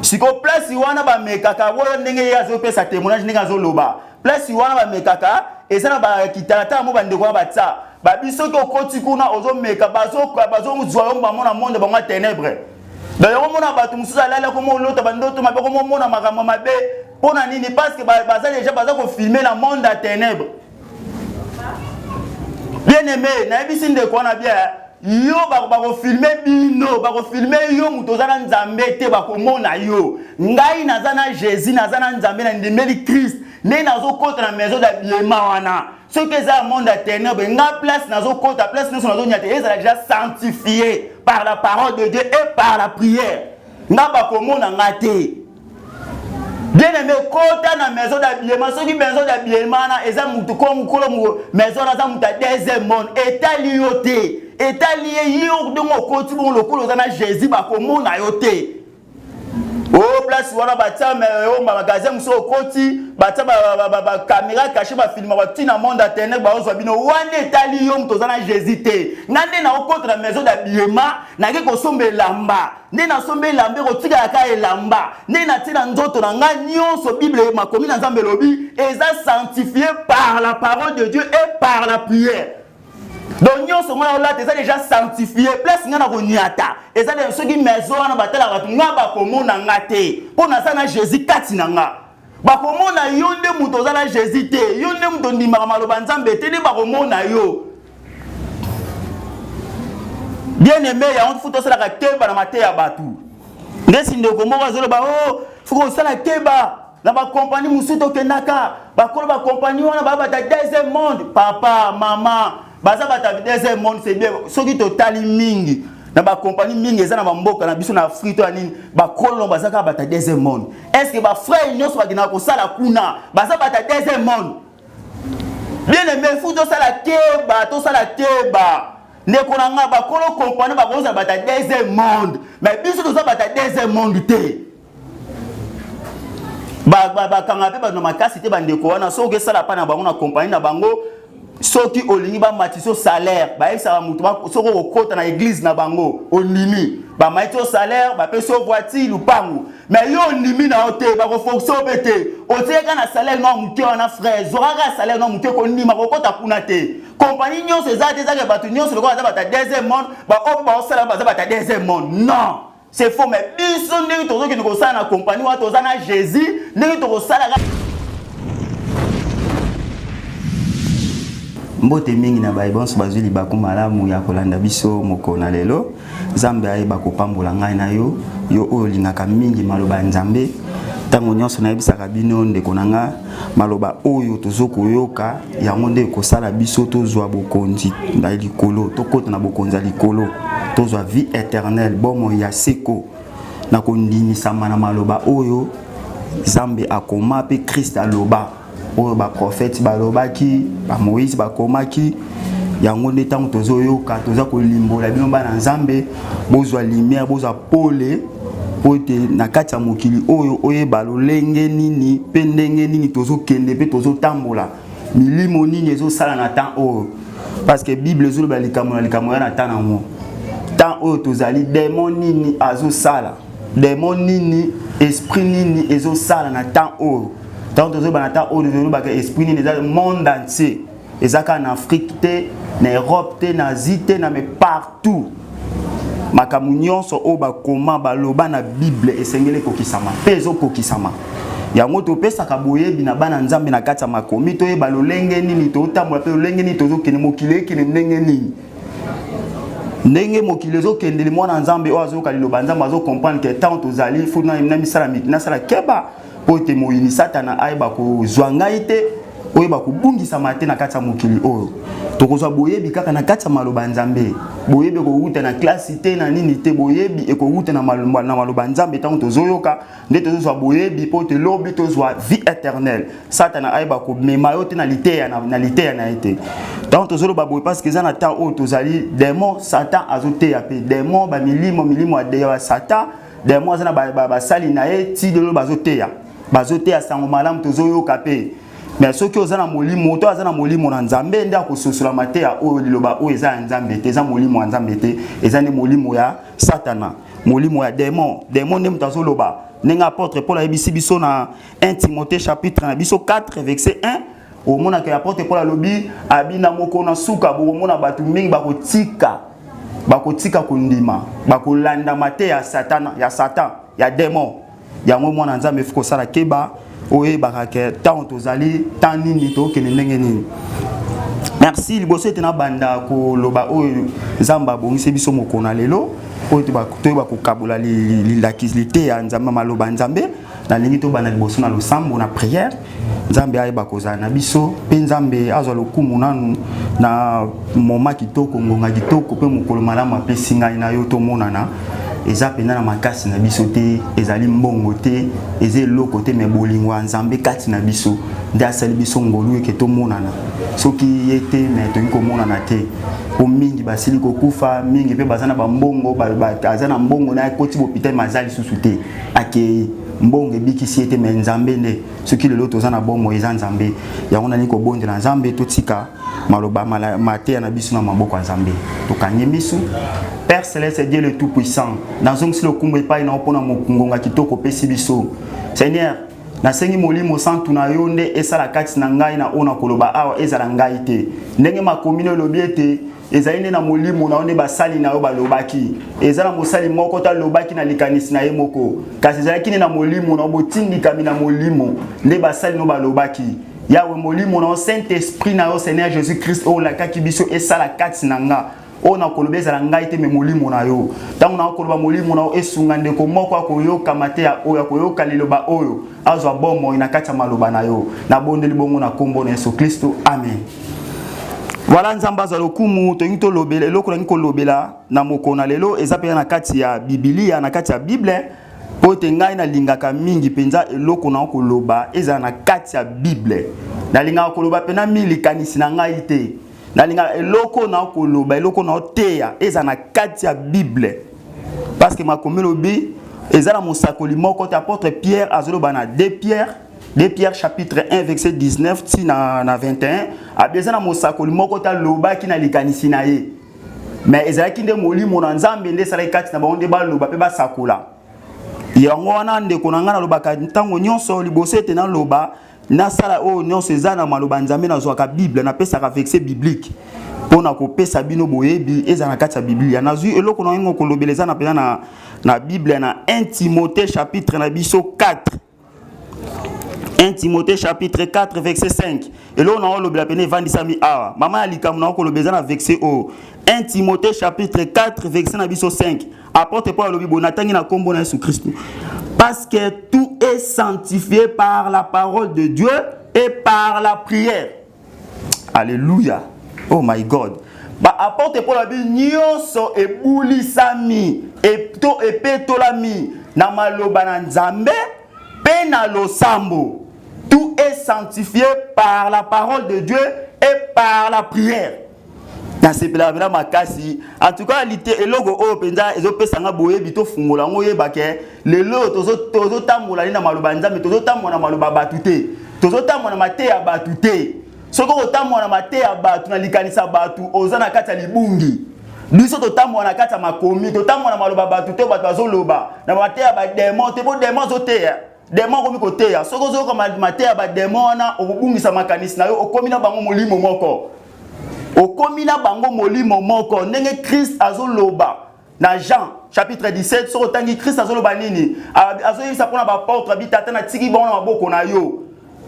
Siko place wana bamekaka wana ndenge ye azopesa témoignage, ndenge azoloba, place wana bamekaka eza na bakitalatala mo bandeko wana batsa babi, soki okoti kuna ozomeka, bazozwa yo bango na monde bango ya ténèbre. Donc yango mona bato mosusu alali akomolota bandoto mabe, akomomona makambo mabe. Mpo na nini? Parce que baza déjà baza kofilmer na monde ya ténèbre. Bien aimé, nayebisi ndeko wana bien, yo bakofilmer bino, bakofilmer yo moto oza na Nzambe te, bakomona yo. Ngai naza na Jésus, naza na Nzambe, na ndimeli Christ. Ndenge nazokɔta na maison d'habillement wana, soki eza ya monde ya ténèbre, nga place nazokɔta, place nyonso nazonyata ezala déjà sanctifié par la parole de Dieu et par la prière. Nga bakomona nga te. Bien aimé, kota na maison d'habillement, soki maison d'habillement wana eza mutu ko mokolo maison wana aza mutu ya deuxième monde, etali yo te, etali ye. Yo ndenge okoti bongo, lokola oza na Jésus, bakomona yo te. O place wana batia oyo magasin mosusu, okoti, batia bacaméra cachée, bafilma batina monde ya ténèbre, baozwa bino wana. Etali yo moto oza na Jésus te. Nga nde naokota na maison d'habillement, nake kosomba elamba, nde nasomba elamba, ekotikala kaka elamba. Nde natie na nzoto na ngai nyonso, Bible, makomi na Nzambe elobi eza sanctifié par la parole de Dieu et par la prière. Donc nyonso ngai olata eza déjà sanctifié. Place ngai na koniata eza, soki maison wana batalaka bato, nga bakomona nga te, mpo naza na Jésus kati na nga. Bakomona yo nde moto oza na Jésus te, yo nde moto ondimaka maloba Nzambe te, nde bakomona yo. Bien aimé, yango fu tosalaka keba na mateya ya bato. Ndesi ndeko moko azoloba: "O fuko osala keba na bakompani mosusu tokendaka, bakolo bakompani wana baa bata deuxième monde." Papa, mama, baza bata deuxième monde, c'est bien. Soki totali mingi na bakompani mingi eza na bamboka na biso na Afrique to ya nini, bakolo baza kaka bata deuxième monde. Est ce que bafrère nyonso bakendaka kosala kuna baza bata deuxième monde? Bien aimé, fu tosala keba, tosala keba. Ndeko na nga, bakolo kompani bakozala bata deuxième monde, mais biso toza bata deuxième monde te. Bakanga mpe bato na makasi te. Bandeko wana, soki okesala mpa na bango na kompani na bango, soki olingi bamatisi yo salaire, bayebisaka motu soki okokɔta na église na bango, ondimi, bamatisi yo salaire, bapesi yo voiture, lupangu. Mais yo ondimi na yo te, bakoforcer yo mpe te. Otieka na salaire no moke wana, frère, zwakaka salaire no moke, kondima kokɔta kuna te. Kompani nyonso eza te, ezaka bato nyonso lokola baza bato ya deuxième monde, baoyo mpe baosala baza bato ya deuxième monde. Non, c'est faux. Mais biso ndenge tozokende kosala na kompani wana, toza na Jésus, ndenge tokosalaka. Mbote mingi na baye bonso bazwi libaku malamu ya kolanda biso mokolo na lelo. Nzambe ayeba kopambola ngai na yo, yo oyo olingaka mingi maloba ya Nzambe. Ntango nyonso nayebisaka bino, ndeko na nga, maloba oyo tozokoyoka yango nde ekosala biso tozwa bokonzi na likolo, tokota na bokonzi ya likolo, tozwa vie éternelle, bomoi ya seko, na kondimisama na maloba oyo Nzambe akoma mpe Christ aloba, oyo baprofete balobaki, bamoïse bakomaki. Yango nde ntango tozoyoka, toza kolimbola bino bana Nzambe, bozwa lumière, bozwa pole, po ete na kati ya mokili oyo oyeba lolenge nini mpe ndenge nini tozokende mpe tozotambola, milimo nini ezosala na temps oyo. Parce que Bible ezoloba likambo na likambo ya na temps nango. Temps oyo tozali, démon nini azosala, démon nini, esprit nini ezosala na temps oyo? Ntango tozoloba na temps oyo, tozolobaka esprit nini eza monde entier, eza kaka na Afrique te, na Europe te, na Asie te, na mais partout. Makambo nyonso oyo bakoma, baloba na Bible, esengeli ekokisama mpe ezokokisama. Yango topesaka boyebi na bana Nzambe na kati ya makomi, toyeba lolenge nini totambola mpe lolenge nini tozokende, mokili ekende ndenge nini. Ndenge mokili ezokendeli, mwana Nzambe oyo azoyoka liloba Nzambe azocomprendre que ntango tozali fu na misala nasala keba mpo ete moyini Satana ayeba kozwa ngai te, oyeba kobungisama te na kati ya mokili oyo. Tokozwa boyebi kaka na kati ya maloba ya Nzambe. Boyebi ekowuta na klasi te, na nini te, boyebi ekowuta na maloba ya Nzambe. Ntango tozoyoka nde tozozwa boyebi mpo te lobi tozwa vie éternelle, Satana ayeba komema yo te na liteya na liteya na ye te. Ntango tozoloba boye, parce que eza na temps oyo tozali, démon Satan azoteya mpe démon, bamilimo, milimo ya Satan, démon aza na basali na ye ti lelo, bazoteya, bazoteya sango malamu tozoyoka mpe. Mais soki oza na molimo to aza na molimo na Nzambe nde akososola mateya oyo, liloba oyo eza ya Nzambe te, eza molimo ya Nzambe te, eza nde molimo ya Satana, molimo ya demon. Demon nde moto azoloba. Ndenge apôtre Paul ayebisi biso na 1 Timothée chapitre na biso 4 verset 1, omonaka apôtre Paul alobi abi na moko na suka bokomona bato mingi bakotika bakotika kondima, bakolanda mateya ya Satana, ya Satan, ya demon. Yango mwana Nzambe efi kosala keba, oyebaka ke ntango tozali ntan nini, tokende ndenge nini. Merci. Liboso ete nabanda koloba oyo Nzambe abongisi biso mokolo na lelo oyo, toyeba kokabola lilakisi liteya Nzambe, maloba Nzambe, nalingi tobanda liboso na losambo, na prière. Nzambe ayeba kozala na biso mpe Nzambe azwa lokumu nanu na moma kitoko, ngonga kitoko mpe mokolo malamu apesi ngai na yo tomonana. Eza mpenza na makasi na biso te, ezali mbongo te, eza eloko te, me bolingo ya Nzambe kati na biso nde asali biso ngolu eke tomonana. Soki ye te, me tokoki komonana te, po mingi basili kokufa, mingi mpe baza na bambongo, aza na mbongo na ekoti bopita, me aza lisusu te, akei, mbongo ebikisi ye te. Me Nzambe nde, soki lelo toza na bomoi, eza Nzambe. Yango nalingi kobondela Nzambe, totika maloba mateya na biso na maboko ya Nzambe. Tokangi miso. Père céleste, Dieu le tout puissant, nazongisi lokumu epai na yo mpona ngonga kitoko opesi biso. Seigneur, nasengi Molimo Santu na yo nde esala kati na ngai na oyo na koloba awa, ezala ngai te. Ndenge makomi no elobi ete ezali nde na molimo na yo nde basali na yo balobaki. Eza na mosali moko te alobaki na likanisi na ye moko, kasi ezalaki nde na molimo na yo, botindikami na molimo nde basali no balobaki. Yawe, molimo na yo, Saint Esprit na yo, Seigneur Jésus Christ, oyo olakaki biso, esala kati na nga. Oyo nakoloba ezala ngai te, me molimo na yo. Ntango nakoloba, molimo na yo esunga ndeko moko akoyoka mateya oyo, akoyoka liloba oyo, azwa bomoi na kati ya maloba na yo. Nabondeli bongo na nkombo na Yesu Kristo, amen. Voilà, Nzambe azwa lokumu. Tolingi tolobela eloko nalingi kolobela na mokolo na lelo, eza mpenza na kati ya Bibilia, na kati ya Bible, mpo ete ngai nalingaka mingi mpenza eloko na koloba ezala na kati ya Bible. Nalingaka koloba mpenza mingi likanisi na ngai te. Nalingaka eloko na koloba, eloko na oteya ezala na kati ya Bible, parce que makomi elobi eza na mosakoli moko te. Apôtre Pierre azoloba na 2 Pierre, 2 Pierre chapitre 1 verset 19 ti na 21, abi eza na mosakoli moko te alobaki na likanisi na ye, mais ezalaki nde molimo na Nzambe nde esalaki kati na bango nde baloba mpe basakola. Yango wana, ndeko na ngai, nalobaka ntango nyonso, liboso ete naloba, nasala oyo nyonso eza na maloba Nzambe, nazwaka Bible, napesaka verset biblique mpona kopesa bino boyebi eza na kati ya Biblia. Nazwi eloko na yango kolobela eza na mpenza na Bible, na 1 Timothée chapitre na biso 4, 1 Timothée chapitre 4 verset 5. Eloko na olobela pene evandisami awa, mama ya likambo na okoloba eza na verset oyo, 1 Timothée chapitre 4 verset na biso 5. Apôtre Paul alobi boye, natangi na nkombo na Yesu Kristo: "Parce que tout est sanctifié par la parole de Dieu et par la prière." Alléluia, oh my God. Baapôtre Paul abi nyonso ebulisami to epetolami na maloba na Nzambe mpe na losambo. Tout est sanctifié par la parole de Dieu et par la prière. Nasepelaka mpenza makasi. En tout cas, lite eloko oyo mpenza ezopesanga boyebi, tofungola yango, oyeba ke lelo tozotambola nde na maloba ya Nzambe, tozotambola na maloba ya bato te, tozotambola na mateya ya bato te. Soki okotambola na mateya ya bato, na likanisa bato, oza na kati ya libungi. Biso totambola na kati ya makomi, totambola na maloba bato te, bato bazoloba na mateya ya badémon te, po démon azoteya, démon akomi koteya. Soki ozoyoka mateya ya badémon wana, okobungisa makanisi na yo, okomi na bango molimo moko, okomi na bango molimo moko. Ndenge Christ azoloba na Jean chapitre 17, soki otangi, Christ azoloba nini? Azoyebisa mpona baapôtre, abi: "Tata, natiki bango na maboko na yo.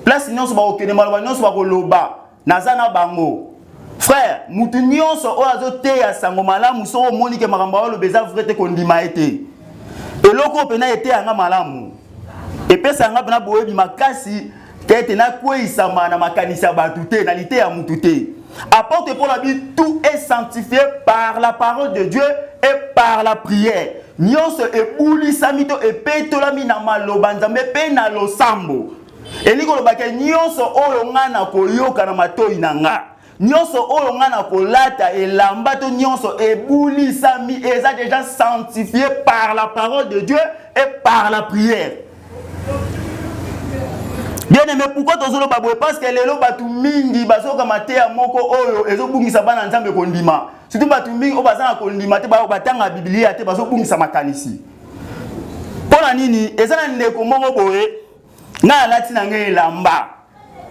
Place nyonso bakokende, maloba nyonso bakoloba, naza na bango." Frère, mutu nyonso oyo azoteya sango malamu, soki omoni ke makambo aoloba eza vrai te, kondima ye te. Eloko oyo mpena eteyanga malamu, epesa yanga mpena boyebi makasi ke ete nakweyisama na makanisi ya bato te, na liteya ya mutu te. Apôtre Paul abi: "Tout est sanctifié par la parole de Dieu et par la prière." Nyonso ebulisami to epetolami na maloba Nzambe mpe na losambo. Elingi koloba ke nyonso oyo ngai na koyoka na matoi na nga, nyonso oyo ngai na kolata elamba to nyonso ebulisami, eza déjà sanctifié par la parole de Dieu et par la prière. Bien aimé, pourquoi tozoloba boye? Parce que lelo bato mingi bazoyoka mateya moko oyo ezobungisa bana Nzambe kondima. Surtout bato mingi oyo baza na kondima te, batanga Biblia te, bazobungisa makanisi. Mpo na nini? Eza na ndeko moko boye, ngai alati na ngai elamba,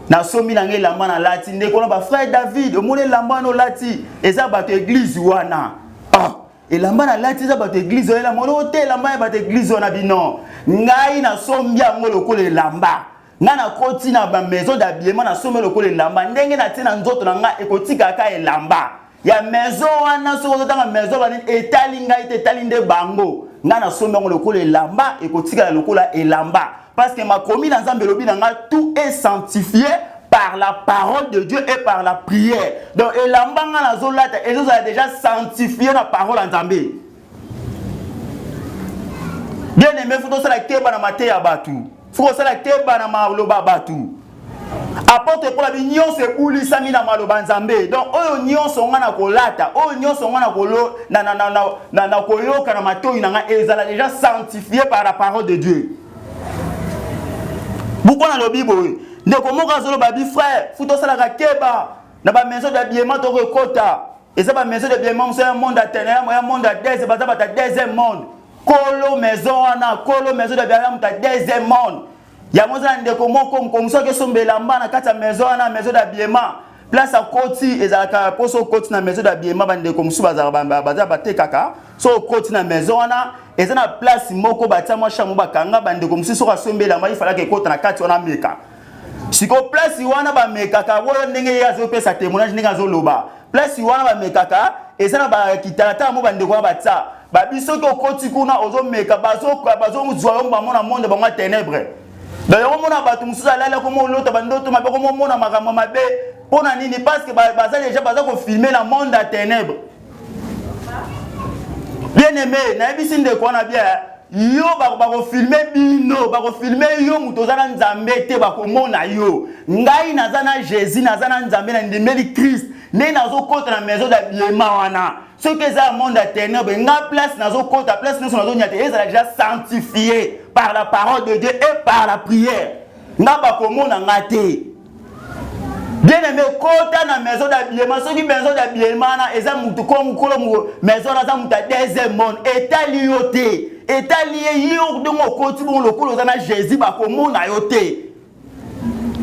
nasombi na ngai elamba nalati. Ndeko na ba frère David, omoni elamba wana olati eza bato eglise wana. Ah, elamba nalati eza bato eglise wana, elamba wana te, elamba ya bato eglise wana bino. Ngai nasombi yango lokola elamba. Ngai nakoti na ba maison d'habillement, nasombi lokola elamba. Ndenge natie na nzoto na ngai ekotikaka elamba ya maison wana. Soki ozotanga maison banini, etali ngai te, etali nde bango. Ngai nasombi yango lokola elamba, ekotikala lokola elamba, parce que makomi na Nzambe elobi na ngai: tout est sanctifié par la parole de Dieu et par la prière. Donc elamba ngai nazolata ezozala déjà sanctifié na parole ya Nzambe. Bien aimé, faut tosala keba na mateya ya bato, faut kosala keba na maloba bato. Apôtre Paul abi nyonso ebulisami na maloba Nzambe. Donc oyo nyonso nga na kolata, oyo nyonso nga na koyoka na matoi na ngai, ezala déjà sanctifié par la parole de Dieu. Pourquoi nalobi boye? Ndeko moko azoloba bi: frère, faut tosalaka keba na bamaison d'habillement tokokota. Eza bamaison d'habillement moso ya monde ya ténèbre, ya monde ya deuxième, baza bato ya deuxième monde. Kolo maison wana, kolo maison d'habillement, moto ya deuxième monde. Yango eza na ndeko moko, mokomosu akesomba elamba na kati ya maison wana, maison d'habillement. Place akoti ezalaka mposo, okoti na maison d'habillement, bandeko mosusu bazalaka baza batekaka. So okoti na maison wana, eza na place moko batia mwa chambre, bakanga. Bandeko mosusu soki asombi elamba, ifalaka ekota na kati wana, ameka. Sikoyo place wana bamekaka oyo, ndenge ye azopesa témoignage, ndenge azoloba, place wana bamekaka eza na bakitalatala mo. Bandeko wana batia babi, soki okoti kuna ozomeka, bazozwa yo bango na monde bango ya ténèbre. Donc yango mona bato mosusu alali, akoma olota bandoto mabe, akoma omona makambo mabe. Mpo na nini? Parce que baza déjà baza kofilmer na monde ya ténèbre. Bien aimé, nayebisi ndeko wana bien: yo bakofilmer bino, bakofilmer yo moto oza na Nzambe te, bakomona yo. Ngai naza na Jésus, naza na Nzambe, na ndimeli Christ. Ndenge nazokɔta na maison d'habillement wana, soki eza ya monde ya ténèbre, nga place nazokɔta, place nyonso nazonyata, ezala déjà sanctifié par la parole de Dieu et par la prière. Nga bakomona nga te. Bien aimé, kota na maison d'habillement, soki maison d'habillement wana eza mutu mokolo maison wana aza mutu ya deuxième monde, etali yo te, etali ye. Yo ndenge okoti bongo, lokola oza na Jésus, bakomona yo te.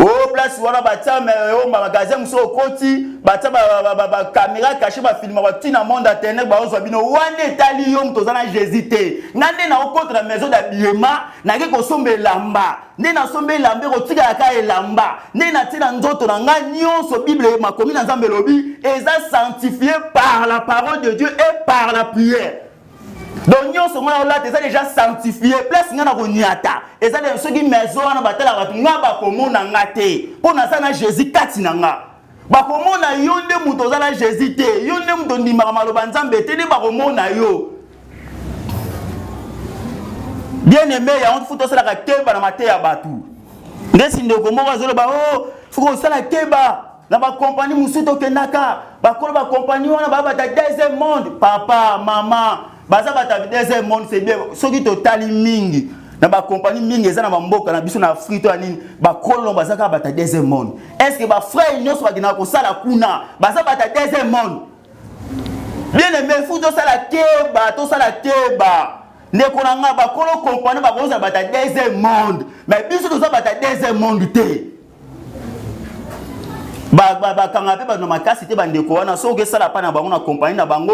O place wana batia oyo magasin mosusu, okoti, batia bacaméra caché, bafilma batina monde ya ténèbre, baozwa bino. Wana etali yo moto oza na Jésus te. Nga nde naokota na maison d'habillement, nake kosomba elamba. Nde nasomba elamba, ekotikalaka elamba. Nde natie na nzoto na ngai nyonso, Bible, makomi na Nzambe elobi eza sanctifié par la parole de Dieu et par la prière. Donc nyonso ngai olata eza déjà sanctifié. Place ngai na koniata eza, soki maison wana batalaka bato, nga bakomona nga te, mpo naza na Jésus kati na nga. Bakomona yo nde moto oza na Jésus te, yo nde moto ondimaka maloba Nzambe te, nde bakomona yo. Bien aimé, yango faut tosalaka keba na mateya ya bato. Ndesi ndeko moko azoloba: o faut kosala keba na bakompani mosusu tokendaka, bakolo bakompani wana baa bato ya deuxième monde. Papa, mama, baza bato ya deuxième monde, c'est bien. Soki totali mingi na bakompani mingi eza na bamboka na biso na Afrique to ya nini, bakolo baza kaka bato ya deuxième monde. Est ce que bafrère nyonso bakendaka kosala kuna baza bato ya deuxième monde? Bien aimé, faut tosala keba, tosala keba. Ndeko na nga, bakolo kompani bakozala bato ya deuxième monde, mais biso toza bato ya deuxième monde te. Bakanga mpe bato na makasi te. Bandeko wana, soki okesala mpa na bango na kompani na bango,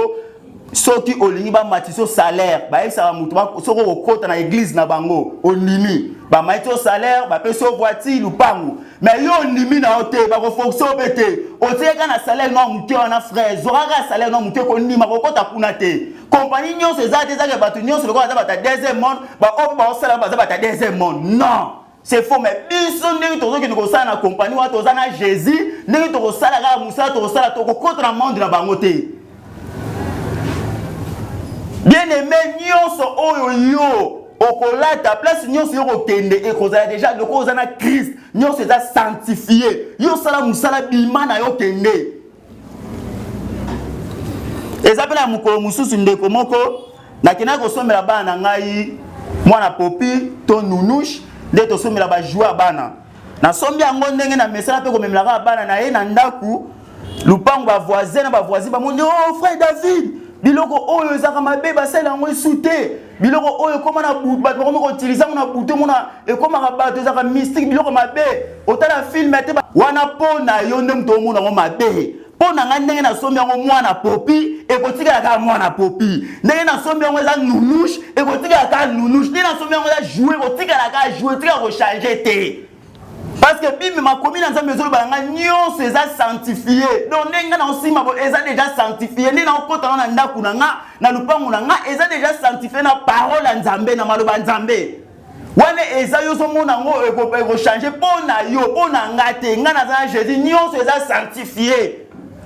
soki olingi bamatisi yo salaire, bayebisaka motu: soki okokɔta na église na bango, ondimi, bamatisi yo salaire, bapesi yo voiture, lupangu. Mais yo ondimi na yo te, bakoforcer yo mpe te. Otieka na salaire no moke wana, frère, zwakaka salaire no moke, kondima kokɔta kuna te. Kompani nyonso eza te ezaka bato nyonso lokola baza bato ya deuxième monde, baoyo mpe baosala baza bato ya deuxième monde. Non, c'est faux. Mais biso ndenge tozokende kosala na kompani wana, toza na Jésus. Ndenge tokosala kaka mosala, tokosala, tokokɔta na monde na bango te. Bien aimé, nyonso oyo yo okolata, place nyonso yo kokende, ekozala déjà lokola oza na Christ, nyonso eza sanctifié. Yo osala mosala, bima na yo, kende. Eza mpe na mokolo mosusu, ndeko moko, nakendaki kosombela bana na ngai, mwana popi to nunushe, nde tosombela bajouets ya bana. Nasombi yango ndenge na mesana mpe komemelaka bana na ye na ndako lupango, bavoisin na bavoisin bamoni: "Oh, frère David, biloko oyo ezalaka mabe, basala yango esu te. Biloko oyo ekóma na bato bakomi koutiliser yango na butu, omona ekómaka bato, ezalaka mystique, biloko mabe." Otala film te wana mpo na yo nde moto omona yango mabe. Mpo na ngai, ndenge nasombi yango mwana popi, ekotikala kaka mwana popi. Ndenge nasombi yango eza nounours, ekotikala kaka nounours. Ndenge nasombi yango eza jouet, ekotikala kaka jouet, etikala kochanger te, parce que Bible, makomi na Nzambe ezoloba na ngai nyonso eza sanctifié. Donc ndenge ngai naosima bo, eza déjà sanctifié. Ndenge naokota na ndako na nga, na lupango na nga, eza déjà sanctifié na parole ya Nzambe, na maloba ya Nzambe. Wana eza yo ozomona yango ekochanger mpo na yo, mpo na nga te. Ngai naza na Jésus, nyonso eza sanctifié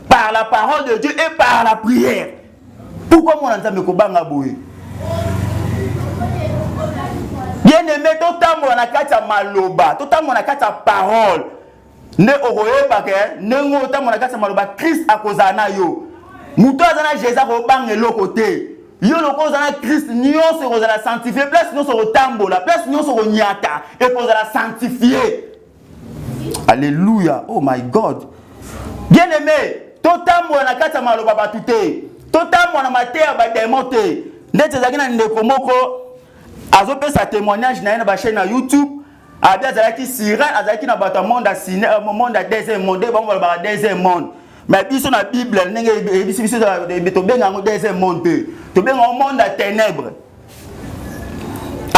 par la parole de Dieu et par la prière. Pourquoi mona Nzambe kobanga boye? Bien aimé, totambola na kati ya maloba, totambola na kati ya parole, nde okoyeba ke ndenge otambola na kati ya maloba, Christ akozala na yo. Moto aza na Jésus akobanga eloko te. Yo lokola oza na Christ, nyonso ekozala sanctifié. Place nyonso okotambola, place nyonso okonyata, ekozala sanctifié. Alléluia, oh my God. Bien aimé, totambola na kati ya maloba bato te, totambola na mateya badémon te. Ndeti ezalaki na ndeko moko azopesa témoignage na ye na bachaîne na YouTube, abi azalaki sirène, azalaki na bato ya monde ya monde ya deuxième monde. Bango balobaka deuxième monde, mais biso na Bible, ndenge eyebisi biso, tobenga yango deuxième monde te, tobenga yango monde ya ténèbre.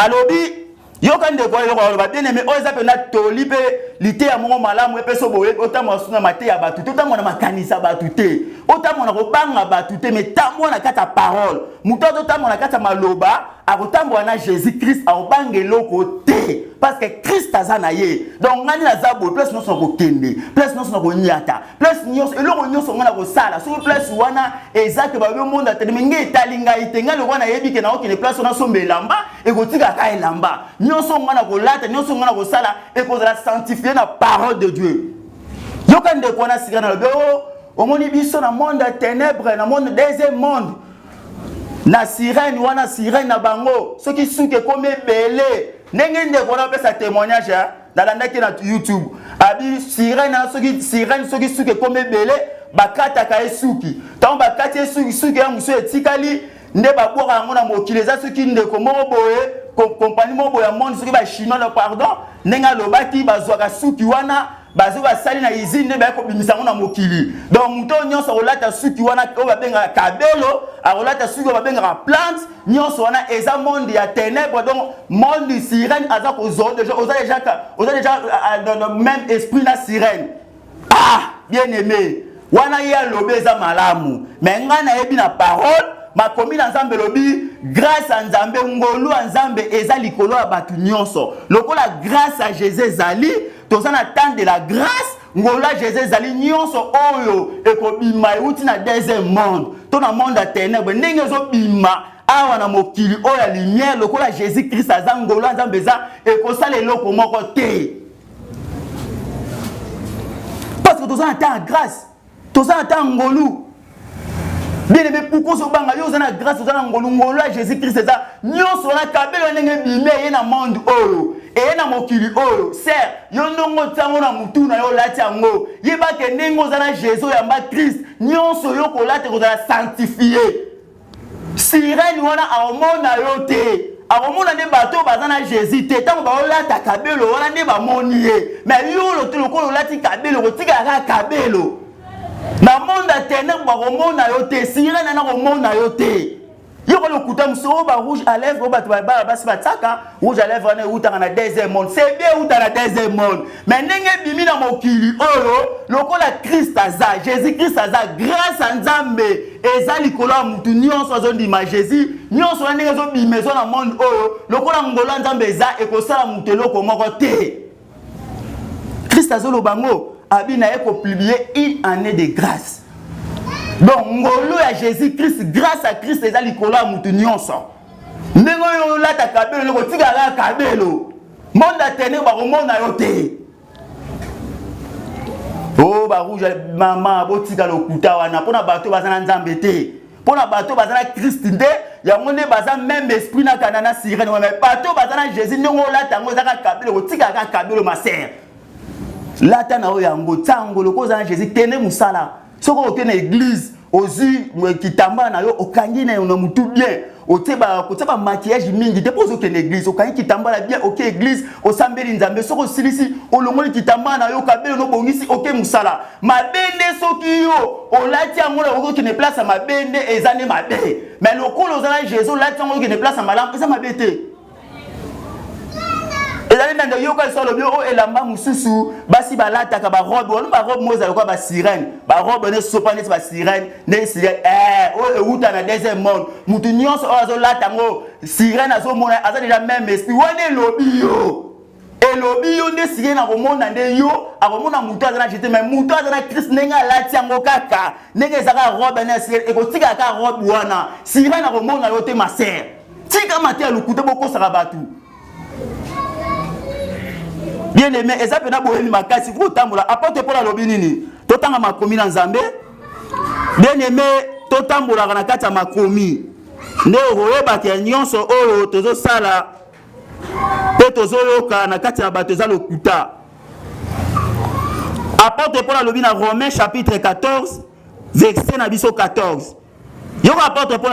Alobi, yoka ndeko, eloko aloba. Bien aimé, oyo eza mpenza toli mpe liteya moko malamu epesa boye: otambola su na mateya bato te, otambola na makanisa bato te, otambola na kobanga bato te, mais tambola na kati ya parole. Moto azotambola na kati ya maloba, akotambola na Jésus Christ, akobanga eloko te, parce que Christ aza na ye. Donc ngai naza boye, place nyonso na kokende, place nyonso na konyata, place nyonso, eloko nyonso ngai na kosala, soki place wana eza ke babi omonda te, me ngai etali ngai te. Ngai lokola nayebi ke naokende place wana somba elamba, ekotikaka elamba nyonso ngai na kolata, nyonso ngai na kosala ekozala sanctifié na parole de Dieu. Yoka ndeko wana sika nalobi: o omoni biso na monde ya ténèbre, na monde deuxième monde, na sirène wana, sirène na bango, soki suki ekomi ebele. Ndenge ndeko wana opesa témoignage, nalandaki na YouTube, abi sirène wana, soki sirène, soki suki ekomi ebele, bakataka ye suki. Ntango bakati ye suki, suki ya mosusu etikali nde babwaka yango na mokili. Eza soki ndeko moko boye, kompani moko boye ya monde, soki bachinois, no pardon, ndenge alobaki, bazwaka suki wana, bazwi, basali na usine, nde baye kobimisa yango na mokili. Donc moto oyo nyonso akolata suki wana oyo babengaka kabelo, akolata suki oyo babengaka plante, nyonso wana eza monde ya ténèbre. Donc monde sirène aza kozwa déjà, oza déjà même esprit na sirène. Ah, bien aimé, wana ye alobi eza malamu, mais ngai nayebi na parole, makomi na Nzambe elobi grâce ya Nzambe, ngolu ya Nzambe eza likolo ya bato nyonso. Lokola grâce ya Jésus ezali, toza na temps de la grâce, ngolu ya Jésus ezali, nyonso oyo ekobima euti na deuxième monde to na monde ya ténèbre, ndenge ezobima awa na mokili oyo ya lumière, lokola Jésus Christ aza, ngolu ya Nzambe eza, ekosala eloko moko te, parce que toza na temps ya grâce, toza na temps ya ngolu. Bien aimé, pourquoi ozobanga? Yo oza na grâce, oza na ngolu, ngolu ya Jésus Christ eza. Nyonso wana kabelo ndenge ebimi, eye na monde oyo, eye na mokili oyo, sœur, yo ndongo otiango na mutu na yo, olati yango, yebake ndenge oza na Jésus, oyamba Christ, nyonso yo kolata ekozala sanctifié. Sirène wana akomona yo te, akomona nde bato oyo baza na Jésus te. Ntango baolata kabelo wana nde bamoni ye. Mais yo lokola olati kabelo, kotikala kaka kabelo na monde ya ténèbre, bakomona yo te. Sirène ana komona yo te. Yo kolokuta mosu oyo ba rouge à lèvre, oyo bato bana basi batiaka rouge à lèvre wana, eutaka na deuxième monde. C'est bien, euta na deuxième monde, mais ndenge ebimi na mokili oyo, lokola Christ aza, Jésus Christ aza, grâce ya Nzambe eza likolo ya mutu nyonso azondima Jésus, nyonso wana ndenge ezobima, eza na monde oyo, lokola ngolo ya Nzambe eza, ekosala mutu eloko moko te. Christ azoloba ngo, abi na ye kopublier une année de grâce. Donc ngolu ya Jésus Christ, grâce à Christ eza likolo ya mutu nyonso. Ndenge oyo olata kabelo, eloko otikala kaka kabelo, monde ya ténèbre bakomona yo te. O barouge, mama, botika lokuta wana. Mpona bato baza na Nzambe te, mpona bato baza na Christ nde yango nde baza même esprit na kana na sirène. Mais bato baza na Jésus, ndenge olata yango eza kaka kabelo, kotikala kaka kabelo, ma sœur. Lata na yo yango, tia yango lokola oza na Jésus, kende mosala. Soki oke na église, ozwi kitambala na yo, okangi na na mutu bien, otie ba kotia ba maquillage mingi te mpo ozokende église, okangi kitambala bien, oke église, osambeli Nzambe. Soki osilisi, olongoli kitambala na yo, kabelo nobongisi, oke mosala. Mabe nde soki yo olati yango na okokende place ya mabe, nde eza nde mabe. Mais lokola oza na Jésus, olati yango, okende place ya malamu, eza mabe te. Ezali ndanda. Yoka liso alobi oyo elamba mosusu basi balataka, barobe wana, barobe moko ezala lokola basirène, barobe wana esopa neti basirène, nde sirène oyo ewuta na deuxième monde. Mutu nyonso oyo azolata yango, sirène azomona, aza déjà même esprit wana. Elobi yo, elobi yo nde sirène akomona, nde yo akomona mutu aza na Jésus. Mais mutu aza na Christ, ndenge alati yango kaka, ndenge ezaka robe na sirène, ekotikaka kaka robe wana, sirène akomona yo te. Ma sœur, tika mate ya lokuta, bokosaka bato. Bien aimé, eza mpena boyebi makasi faut kotambola. Apôtre Paul alobi nini? Totanga makomi na Nzambe. Bien aimé, totambolaka na kati ya makomi, nde okoyebaka ya nyonso oyo tozosala mpe tozoyoka na kati ya bato eza lokuta. Apôtre Paul alobi na Romain chapitre 14, verset na biso 14. Yoka, apôtre Paul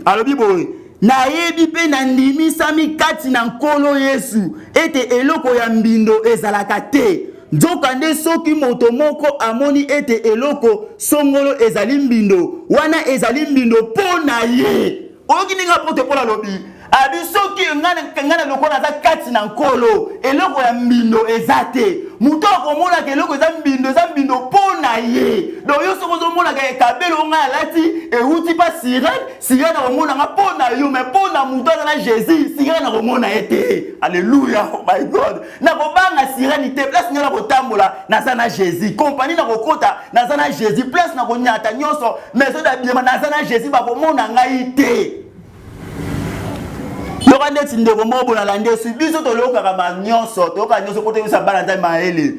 alobi boye: "Nayebi mpe nandimisami kati na Nkolo Yesu ete eloko ya mbindo ezalaka te. Nzokande soki moto moko amoni ete eloko songolo ezali mbindo, wana ezali mbindo mpo na ye." Oyoki ndenge apôtre Paul alobi? Abi soki ngai na lokola naza kati na Nkolo, eloko ya mbindo eza te. Moto akomonaka eloko eza mbindo, eza mbindo mpo na ye. Donc yo soki ozomonaka ekabelo ngai alati ewuti pa sirène, sirène akomonanga mpo na yo. Mais mpo na moto aza na Jésus, sirène akomona ye te. Alleluya, oh my God! Nakobanga sirène te. Place ngai nakotambola, naza na Jésus. Compagnie nakokota, naza na Jésus. Place nakonyata nyonso, maison d'habillement, naza na Jésus, bakomona ngai te. Yoka ndeti ndeko moko boye nalandi esi. Biso toyokaka banyonso, toyoka nyonso mpo toyebisa bana Nzambe mayele.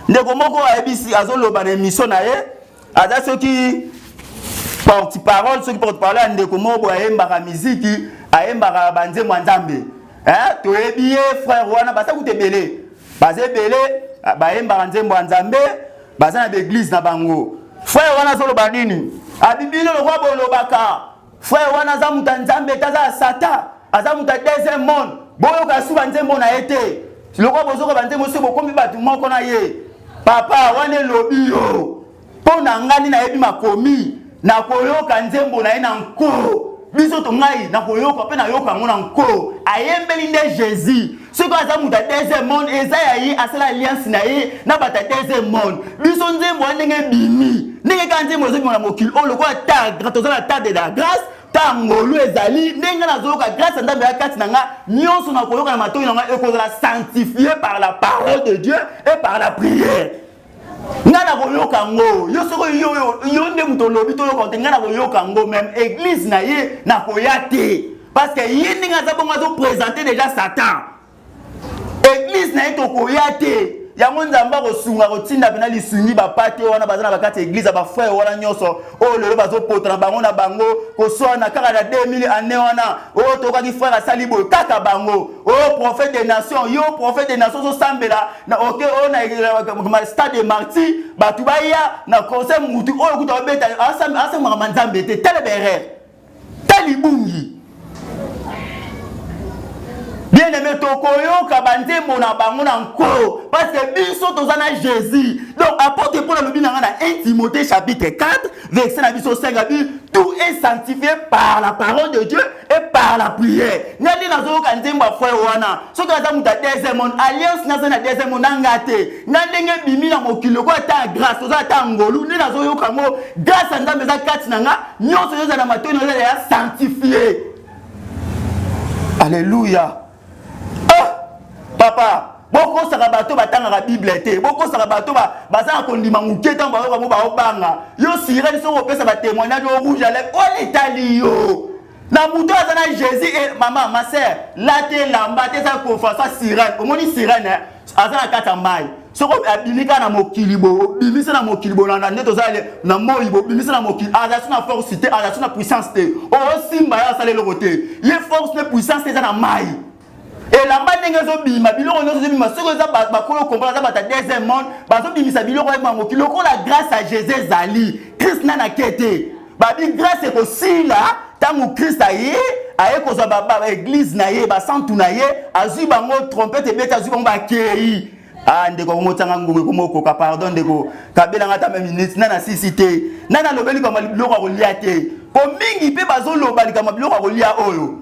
Ndeko moko ayebisi, azoloba na émission na ye, aza soki porte parole, soki porte parole ya ndeko moko boye ayembaka miziki, ayembaka banzembo ya Nzambe. Toyebi ye frère wana, baza kuta ebele, baza ebele bayembaka nzembo ya Nzambe, baza na baéglise na bango. Frère wana azoloba nini? Abibino lokwa bolobaka frère wana aza moto ya Nzambe te, aza ya Satan, aza moto ya deuxième monde, boyoka su banzembo na ye te. Lokola bozoka banzembo, soki bokomi bato moko na ye. Papa wana, elobi yo mpo na ngai, nayebi makomi, nakoyoka nzembo na ye na nko. Biso to ngai nakoyoka mpe nayoka yango na nko. Ayembeli nde Jésus. Soki aza moto ya deuxième monde, eza ya ye, asala alliance na ye na bato ya deuxième monde. Biso nzembo wana ndenge ebimi, ndenge kaka nzembo ezobima na mokili oyo, lokola ta toza na temps de la grâce, ta ngolu ezali, ndenge nazoyoka grâce ya Nzambe ya kati na nga, nyonso nakoyoka na matoi na nga ekozala sanctifié par la parole de Dieu et par la prière. Ngai nakoyoka yango. Yo soki yo nde moto olobi toyoka te, ngai nakoyoka yango. Même église na ye nakoya te, parce que ye ndenge aza bongo, azoprésente déjà Satan. Église na ye tokoya te. Yango Nzambe akosunga, kotinda mpena lisungi bapate wana baza na bakati ya église ya bafrère wana nyonso oyo lelo bazopota na bango na bango, koswana kaka na 2000 année wana oyo tokaki frère asali boye kaka bango oyo prophète des nations. Yo prophète des nations ozosambela na oke oyo na stade de Martyr, bato baya na concert, mutu oyo kuta babeta asambaka Nzambe te. Tele berere te, libungi. Bien aimé, tokoyoka banzembo na bango na nko, parce que biso toza na Jésus. Donc apôtre Paul alobi na nga na 1 Timothée chapitre 4, verset na biso 5, abi tout est sanctifié par la parole de Dieu et par la prière. Nga nde nazoyoka nzembo ya frère wana, soki aza moto ya deuxième monde, alliance naza na deuxième monde nanga te. Nga ndenge ebimi na mokili, lokola ata ya grâce, toza ata ngolu, nde nazoyoka yango, grâce ya Nzambe eza kati na nga, nyonso ezozala na matoi na ezala ya sanctifié. Alleluya! Ah, papa, bokosaka bato batangaka Bible te, bokosaka bato baza na kondima moke. Ntango bayoka mo baobanga yo sirène, soki opesa batémoignage o rouge à lèvre oyo etali yo na moto aza na Jésus. E mama, ma sœur, late elamba te, eza confiance. Sirène, omoni sirène aza na kati ya mai, soki abimi kaka na mokili bo, obimisi na mokili bo, na nde toza na moi bo, obimisi na mokili, aza so na force te, aza so na puissance te. Osimba ye, asala eloko te. Ye force ne puissance eza na mai. Elamba ndenge ezobima, biloko nyonso ezobima, soki eza bakolo comprendre, aza bato ya deuxième monde, bazobimisa biloko ya bango lokola grâce à Jésus ezali. Christ nani ake te, babi grâce ekosila ntango Christ aye, aye kozwa baeglise na ye, basantu na ye, azwi bango, trompete ebeti, azwi bango, bakei. Ah, ndeko, akomotanga ngongo ekomokoka. Pardon ndeko, kabelanga ata ma minute. Nani asisi te, nani alobeli likambo biloko ya kolia te, po mingi mpe bazoloba likambo biloko ya kolia oyo.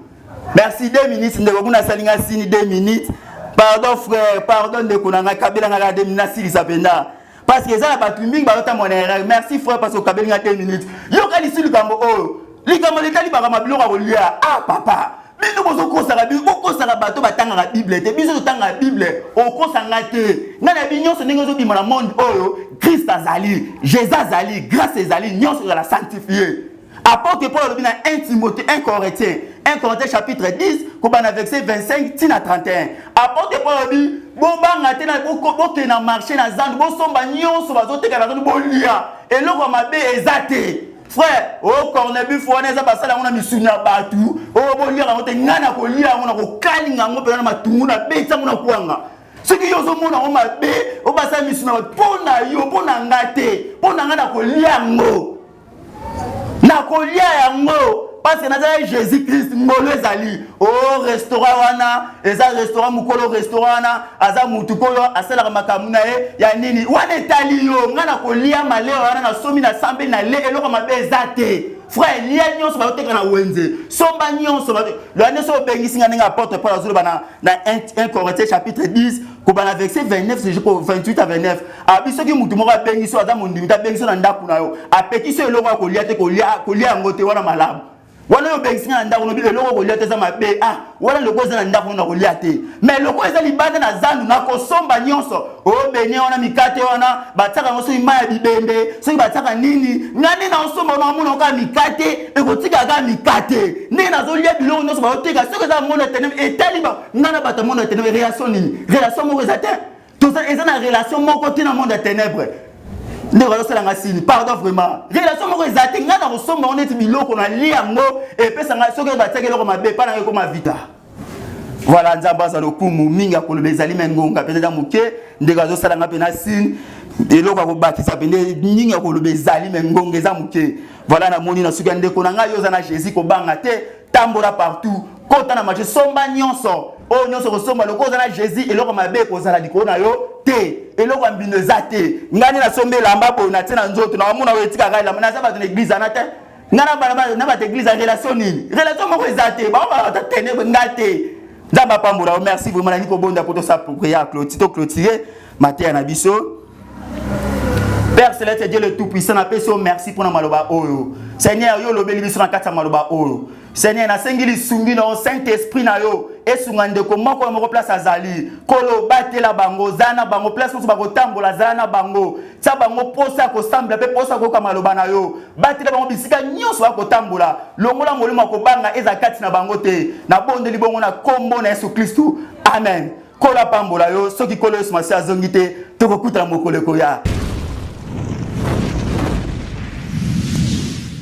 Merci, 2 minutes ndeko kuna asali nga signe, 2 minutes. Pardon frère, pardon ndeko na ngai, kabelanga kaka 2 minutes, nasilisa mpenza, parce que eza na bato mingi bazotambola na erreur. Merci frère, parce que okabeli nga 2 minutes. Yoka lisu likambo oyo, likambo letali makambo biloko ya kolia. Ah papa, bino bozokosaka, bino bokosaka bato batangaka Bible te. Biso totangaka Bible, okosanga te. Ngai na bi nyonso ndenge ozobima na monde oyo, Christ azali, Jésus azali, grâce ezali, nyonso ezala sanctifie. Apôtre Paul alobi na 1 Timothée, 1 Corinthiens, 1 Corinthiens chapitre 10, kobanda verset 25 tina 31, apôtre Paul alobi: bobanga te, bokende na marché na zandu, bosomba nyonso bazoteka na zandu, bolia, eloko ya mabe eza te. Frère, o corned-beef wana eza basala yango na misuni ya bato oyo, boliaka yango te. Ngai na kolia yango, na kokalinga yango mpenza na matungu, na beti yango na kwanga. Soki yo ozomona yango mabe oyo basala misuni ya bato, mpo na yo, mpo na nga te. Mpo na ngai, na kolia yango, nakolia yango, parce que nazali Jésus Christ. Ngolo ezali o restaurant wana, eza restaurant mokolo, restaurant wana aza mutu koyo asalaka makambo na ye ya nini wana, etali yo. Ngai nakolia maleo wana, nasomi, nasambeli, na le, eloko mabe eza te. Frère, lia nyonso bazoteka na wenze, somba nyonso loya nyonso obengisi nga. Ndenge apôtre Paul azoloba na 1 Corinthiens chapitre 10, kobanda verset 29, 28 à 29, abi soki mutu moko abengisi yo, aza mondimi te, abengisi yo na ndako na yo, apekisi yo eloko ya kolia te, kolia yango te, wana malamu. Wana oyo obengisi nga na ndako, nobi eloko kolia te eza mabe. Ah, wana loko eza na ndako, na kolia te, mais loko eza libanda na zandu, nakosomba nyonso obenie wana. Mikate wana batiaka yango soki mai ya bibembe, soki batiaka nini, nga nde naosomba, naomona kaka mikate, ekotika kaka mikate. Ndenge nazolia biloko nyonso bazoteka, soki eza monde ya ténèbre, etali nga na bato ya monde ya ténèbre. Relation nini? Relation moko eza te, eza na relation moko te na monde ya ténèbre. Ndeko azosalanga signe, pardon vraiment, relation moko eza te. Ngai na kosomba ngo neti biloko, nalia yango, epesanga. Soki batiaki eloko mabe, epa nanga ekoma vita. Voilà, Nzambe aza lokumu mingi. Akoloba ezali me ngonga mpenza eza moke. Ndeko azosalanga mpe na signe, eloko akobakisa pende mingi ya koloba ezali, me ngonga eza moke. Voilà, namoni na suki ya ndeko na ngai, yo oza na Jésus, kobanga te, tambola partout, kota na marché, somba nyonso oyo nyonso kosomba. Loko oza na Jésus, eloko mabe ekozala likolo na yo te, eloko ya mbindo eza te. Ngai nde nasomba elamba boye, natie na nzoto, naomona oyo etikaka elamba. Naza bato na église ana te, ngai na bato église ya relation nini? Relation moko eza te, bango bato ténèbre, ngai te. Nzambe apambola yo. Merci vraiment. Nalingi kobonda po tosala prière, toclôturer mateya na biso. Père céleste, Dieu le tout puissant, napesi yo merci mpona maloba oyo. Seigneur, yo olobeli biso na kati ya maloba oyo. Seigneur, nasengi lisungi na yo, Saint Esprit na yo esunga ndeko moko na moko place azali. Kolobatela bango, zala na bango place nyonso bakotambola, zala na bango, tia bango posa ya kosambela mpe posa koyoka maloba na yo. Batela bango bisika nyonso bakotambola, longola molimo ya kobanga eza kati na bango te. Nabondeli bongo na kombo na Yesu Kristu, amen. Kolo apambola yo. Soki Kolo Yesu Masi azongi te, tokokutana mokolo ekoya.